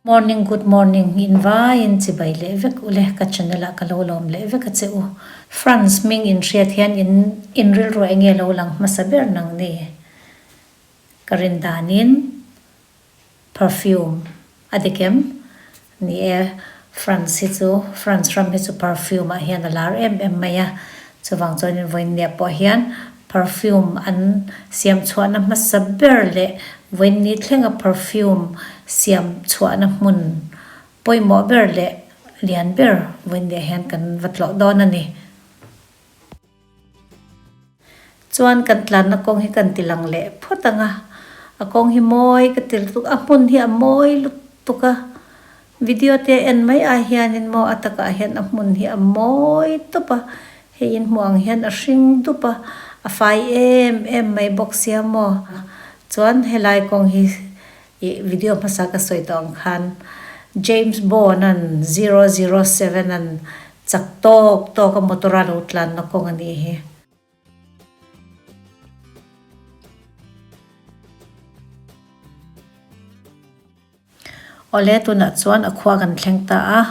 Morning good morning in vaiin chibai leh vek ule ka channel ah ka lo lawm leh vek a che u. France hming in hriat hian in in rilru enge lo lang hmasa ber nang ni? Ka rin danin perfume a dik em? Ni e France hi chu France ram hi chu perfume ah hian a lar em em mai a chuvang chuanin vawiinniah pawh hian Perfume an siam chhuahna hmasa ber leh vawiinni thlenga perfume siam chhuahna hmun pawimawh ber leh lian ber vawiinniah hian kan va tlawh dawn a ni. Chuan kan tlanna kawng hi kan ti lang leh phawt ang a, a kawng hi mawi ka ti lutuk, a hmun hi a mawi lutuk a, Video te en mai ai hianin maw a takah hian a hmun hi a mawi tawp a, hei in hmuh ang hian a hring dup a, a fai em em mai bawk sia maw. Chuan helai kawng hi ih video hmasa ka sawi tawh ang khan James Bond an 007 an chak tawk tawk a motor a lo tlanna kawng a nih hi. Awle tunah chuan a khua kan thleng ta a,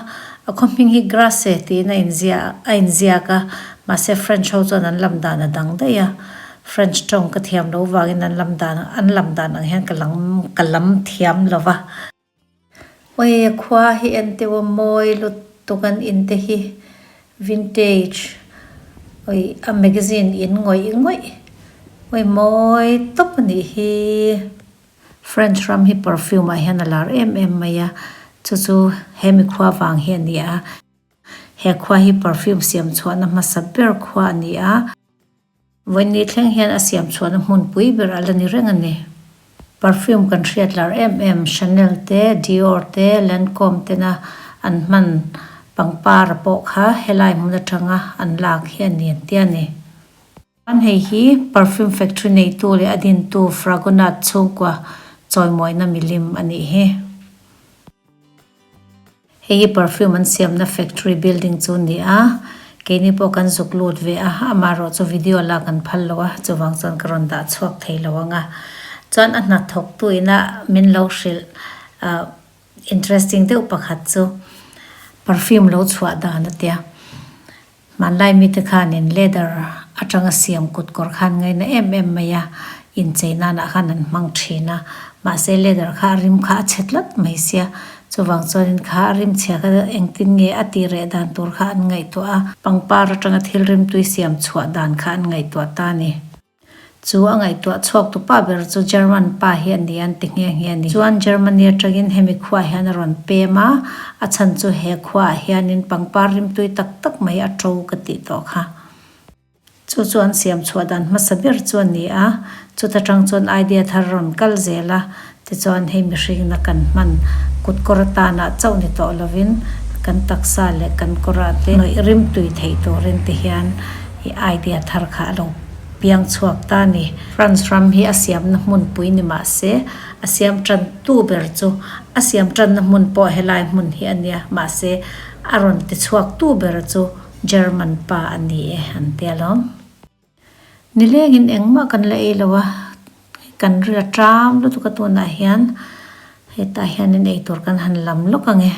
a khaw hming hi Grasse tiin a inzia a inziak a, mahse French ho chuan an lam dan a dang daih a, French tawng ka thiam lo vangin an lam dan an lam dan ang hian ka lam ka lam thiam lo va. Awii a khua hi en teuh a mawi lutuk an in te hi vintage awii a magazine in ngawih ngawih awii mawi tawp a nih hi. French ram hi perfume ah hian a lar em em mai a, chu chu he mi khua vang hi a ni a. He khua hi perfume siam chhuahna hmasa ber khua a ni a, vawiinni thleng hian a siam chhuahna hmunpui ber a la ni reng a ni. Perfume kan hriat lar em em Chanel te, Dior te, Lancome tena an hman pangpar pawh kha helai hmun atanga an lak hi a ni an ti a ni. Chuan hei hi perfume factory neitu leh a dintu Fragonard chhungkua chawimawina milim a nih hi. Hei hi perfume an siamna factory building chu a ni a, keini pawh kan zuk lut ve a, amaherawh chu video lak an phal lo a, chuvang chuan ka rawn dah chhuak thei lo ang a. Chuan a hnathawktu ina min lo hrilh ah interesting deuh pakhat chu perfume lo chhuah dan a tia. Hmanlai mite khanin leather atanga siam kut kawr khan ngaina em em mai a, inchei nanah khan an hmang thin a, mahse leather kha a rim kha a chhe tlat mai sia, chuvang chuanin kha a rim chhia kha engtin nge a tih reh dan tur kha an ngaihtuah a, pangpar atanga thil rimtui siam chhuah dan kha an ngaihtuah ta a ni. Chu a ngaihtuah chhuak tu pa ber chu German pa hi a ni an ti nghe nghe a ni. Chuan Germany atangin hemi khuaah hian a rawn pem a, a chhan chu he khuaah hianin pangpar rimtui tak tak mai a to ka tih tawh kha. Chu chu an siam chhuah dan hmasa ber chu a ni a, chuta tang chuan idea thar a rawn kal zel a, tichuan hei mihringna kan hman kut kawr atanah chauh ni tawh lovin kan taksa leh kan kawrah te hnawih rimtui theih turin ti hian i idea thar kha a lo piang chhuak ta a ni. France ram hi a siamna hmunpui ni mah se, a siam tan tu ber chu a siam tanna hmun pawh helai hmun hi a nia, mahse a rawn ti chhuak tu ber chu German pa a ni e an ti alawm. Nilengin engmah kan la ei lo a, kan ril a ṭam lutuk a tunah hian hetah hianin eitur kan han lam lawk ang e.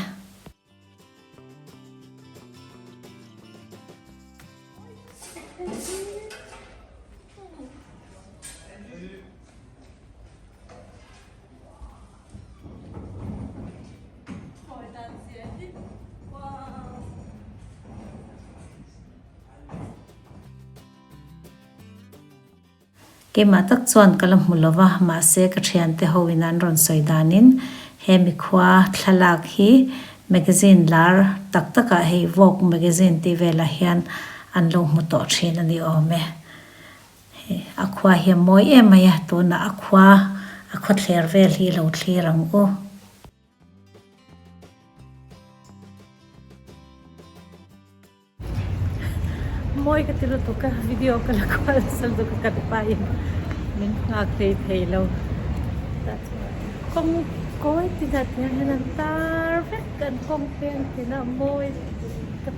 Keimah tak chuan ka la hmu lo va, mahse ka thiante ho in an rawn sawi danin he mikhua thlalak hi magazine lar tak takah hei Vogue magazine tih velah hian an lo hmu tawh thin a ni awm e. Hei a khua hi a mawi em mai a, tunah a khua a khawthler vel hi lo thlir ang u. Mawi ka ti lutuk a video ka la kual nasa lutuk a kan pa in min nghak thei thei lo tah chuan kawng kawi tinah te hian an tar vek an kawng peng tinah mawi tak.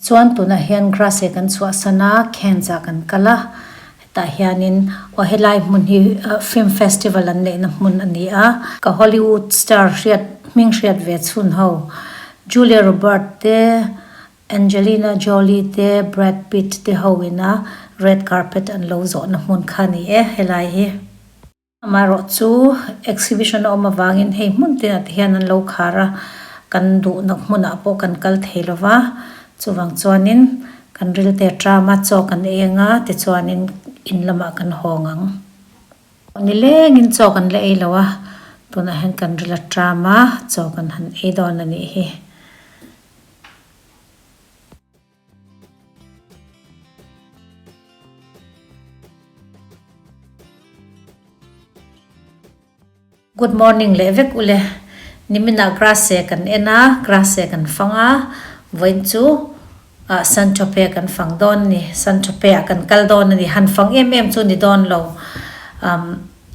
Chuan tunah hian Grasse kan chhuahsan a, Cannes ah kan kal a, hetah hianin aw helai hmun hi film festival an neihna hmun a ni a, ka Hollywood star hriat hming hriat ve chhun ho Julia Robert te, Angelina Jolie te, Brad Pitt te ho ina red carpet an lo zawhna hmun kha a ni e helai hi. Amaherawh chu exhibition a awm avangin hei hmun tinah te hian an lo khar a, kan duhna hmunah pawh kan kal thei lo va, chuvang chuanin kan rilte tram a, chaw kan ei anga tichuanin in lamah kan hawng ang. Nilengin chaw kan la ei lo a, tunah hian kan ril a tram a, chaw kan han ei dawn a nih hi. Good morning leh vek ule. Niminah Grasse kan en a, Grasse kan fang a, vawiin chu ah San Tropez kan fang dawn a ni. San Tropez ah kan kal dawn a ni. Han fang em em chu ni dawn lo. Umm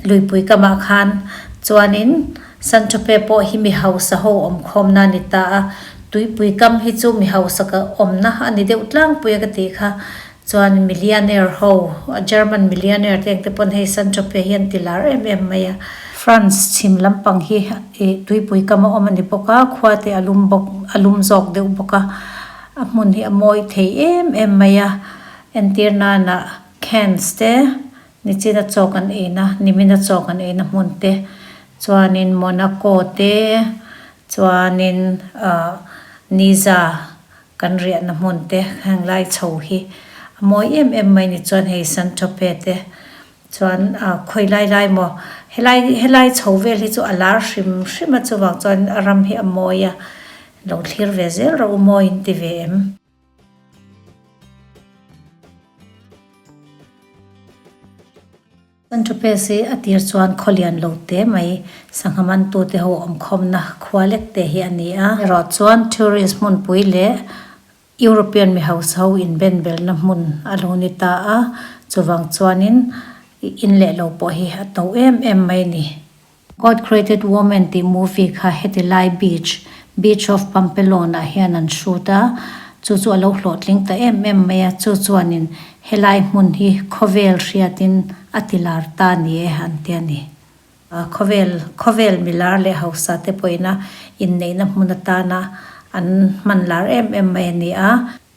Luipui kamah khan chuanin San Tropez pawh hi mi hausa ho awmkhawmna a ni ta a, tuipui kam hi chu mi hausa ka awmna a ni deuh tlangpui a ka tih kha. Chuan millionaire ho, German millionaire te engte pawn hei San Tropez hi an ti lar em em mai a. France chhim lampang hi ih tuipui kam a awm a ni bawk a, khua te a lum bawk, a lum zawk deuh bawk a, a hmun hi a mawi thei em em mai a, entir nana Cannes te, Nichina chaw kan eina, nimina chaw kan eina hmun te, chuanin Monaco te, chuanin ahh Niza kan riahna hmun te heng lai chho hi a mawi em em mai ni chuan hei San Tropez te chuan ahh khawi lai lai maw helai helai chho vel hi chu a lar hrim hrim a chuvang chuan a ram hi a mawi a, lo thlir ve zel rawh u mawi in ti ve em. Saint-Tropez hi a tir chuan khaw lian lo te mai sangha mantute ho awmkhawmna khua lek te hi a ni a. Erawh chuan tourist hmunpui leh European mi hausa ho inbenbelna hmun a lo ni ta a, chuvang chuanin in leh lo pawh hi a to em em mai a ni. God Created Woman tih movie kha heti lai beach, Beach of Pampelon ah hian an shoot a, chu chu a lo hlawhtling ta em em mai a, chu chuanin helai hmun hi khawvel hriatin a ti lar ta ni e an ti a ni. Khawvel, khawvel milar leh hausa te pawhin a inneihna hmun atana an hman lar em em mai a ni a.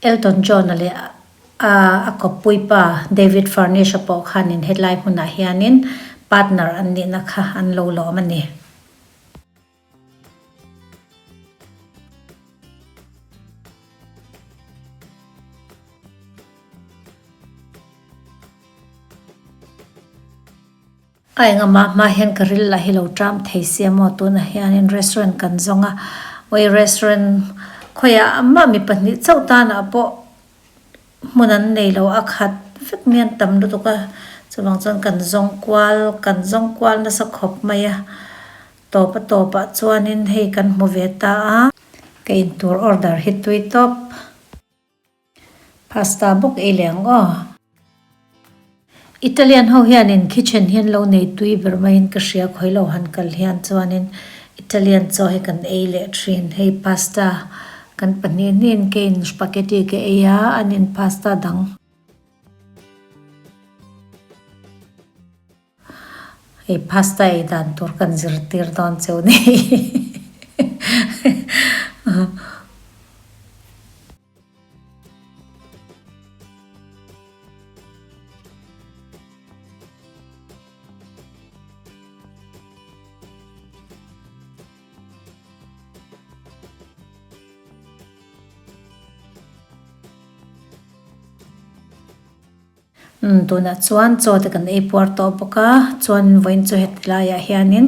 Elton John-a leh a a kawppui pa David Furnish-a pawh khanin hetlai hmunah hianin partner an nihna kha an lo lawm a ni. A engah hma hian ka ril lah hi lo ṭam thei sia maw tunah hianin restaurant kan zawng a awii restaurant khawiah mah mi pahnih chauh tanah pawh hmun an nei lo a khat vek mai an tam lutuk a chuvang chuan kan zawng kual kan zawng kual nasa khawp mai a tawp a tawpah chuanin hei kan hmu ve ta a ka intur order hi tui tawp. Pasta bawk ei leh ang aw. Italian ho hianin kitchen hi an lo nei tui ber maiin ka hria khawi lo han kal hian chuanin Italian chaw hi kan ei leh thin. Hei pasta kan pahnih hnihin keiin spaghetti ka ei a, anin pasta dang. Hei pasta ei dan tur kan zirtir dawn cheu ni. Umm tunah chuan chaw te kan ei puar tawh bawk a chuan vawiin chu heti laiah hianin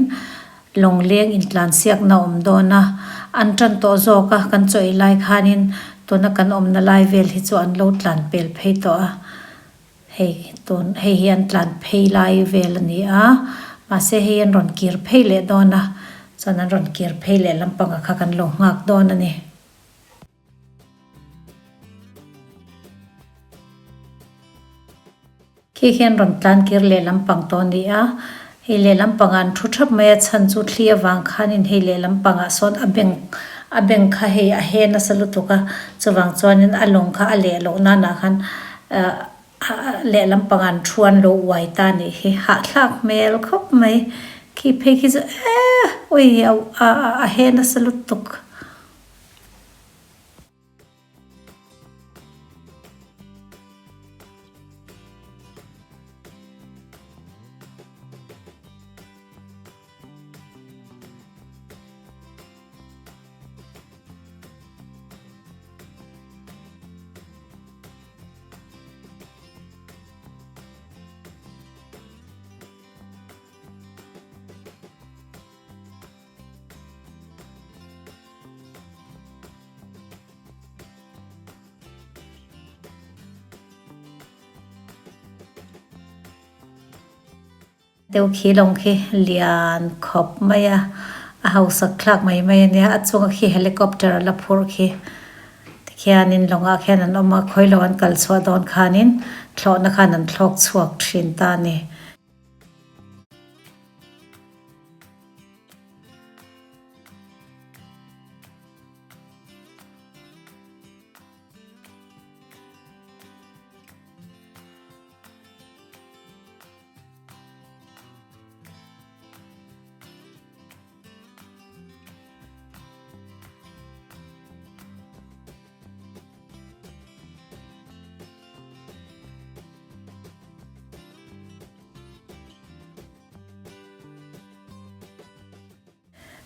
lawngleng intlansiakna a awm dawn a an tan tawh zawk a kan chaw ei lai khanin tuna kan awmna lai vel hi chu an lo tlan pel phei tawh a hei tun hei hi an tlan phei lai vel a ni a mahse hei an rawn kir phei leh dawn a chuan an rawn kir phei leh lampangah kha kan lo nghak dawn a ni. Khi hian rawn tlan kir lehlam pang tawh a ni a, hei lehlam pangah an thu thap mai a, chhan chu thli avang khanin hei lehlam pangah sawn a beng A bank kha hei a he nasa lutuk a, chuvang chuanin a lawng kha a leh loh nanah khan ah lehlam pangah an thu an lo uai ta a nih hi. Hahthlak hmel khawp mai. Khi phei khi chu eh ui a he nasa lutuk. Deuh khi lawng khi lian khawp mai a, a hausak thlak mai mai a nia, a chunga khi helicopter a la phur khi tikhianin lawngah khian an awm a, khawi lo an kal chhuah dawn khanin thlawhna khan an thlawk chhuak thin ta a ni.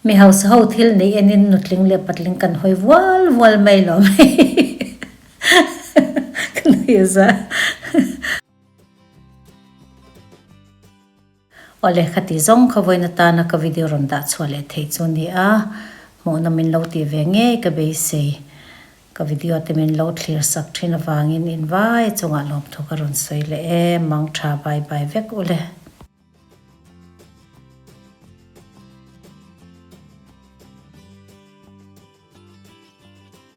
Mi hausa ho thil neih enin nutling leh patling kan hawi vual vual mai lo mai ka nuih za. Awle khati zawng kha vawiin atana ka video rawn dah chhuah leh theih chu a ni a, hmuhna min lo tih ve ngei ka beisei. Ka video te min lo thlir sak thin avangin invai chungah lawmthu ka rawn sawi leh e, mangtha bye bye vek ule.